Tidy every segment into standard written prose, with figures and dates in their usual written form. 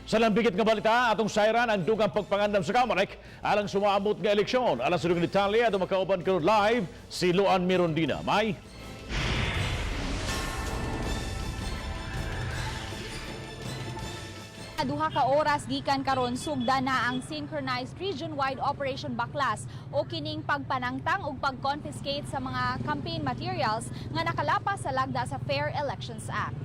Sa lambigit nga balita, atong sayran ang dugang pagpangandam sa Comelec alang sumaabot nga eleksyon. Alang sa dugang detalye, atong makauban karon live si Luan Mirondina. May? 2 ka oras gikan karon, sugda na ang synchronized region-wide Operation Baklas o kining pagpanangtang ug pag-confiscate sa mga campaign materials nga nakalapas sa lagda sa Fair Elections Act.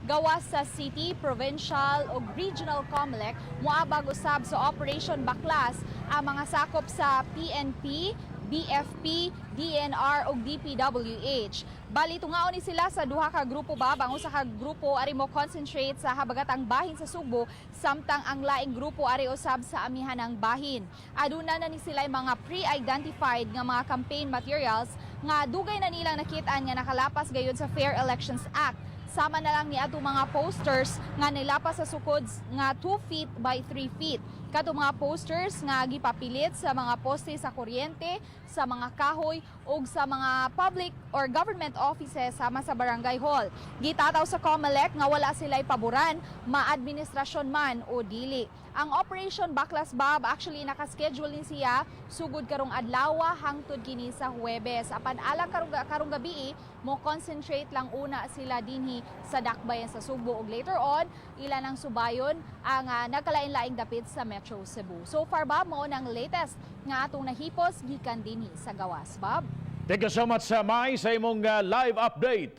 Gawas sa city, provincial ug regional COMELEC, moabag usab sa Operation Baklas ang mga sakop sa PNP, BFP, DENR ug DPWH. Bali, tungaon ni sila sa duha ka grupo ba, ang usa ka grupo ari mo concentrate sa habagatang bahin sa Sugbo, samtang ang laing grupo ari usab sa amihanang bahin. Aduna na ni sila mga pre-identified nga mga campaign materials nga dugay na nilang nakit-an nga nakalapas gayud sa Fair Elections Act, sama na lang ni ato mga posters nga nilapas sa sukod nga 2 feet by 3 feet. Kato mga posters nga gipapilit sa mga poste sa kuryente, sa mga kahoy ug sa mga public or government offices sama sa barangay hall. Gitataw sa COMELEC nga wala sila'y paboran, maadministrasyon man o dili. Ang Operation Baklas, Bob, actually nakaschedule ni siya sugod karong adlaw hangtod kini sa Huwebes. Apan alang karong gabi, mo concentrate lang una sila dinhi sa Dakbayan sa Sugbo ug later on ila nang subayon ang nagkalain-laing dapit sa Metro Cebu. So far, Bob, mao nang latest nga atong nahipos gikan dinhi sa gawas, Bob. Thank you so much, May, sa imong live update.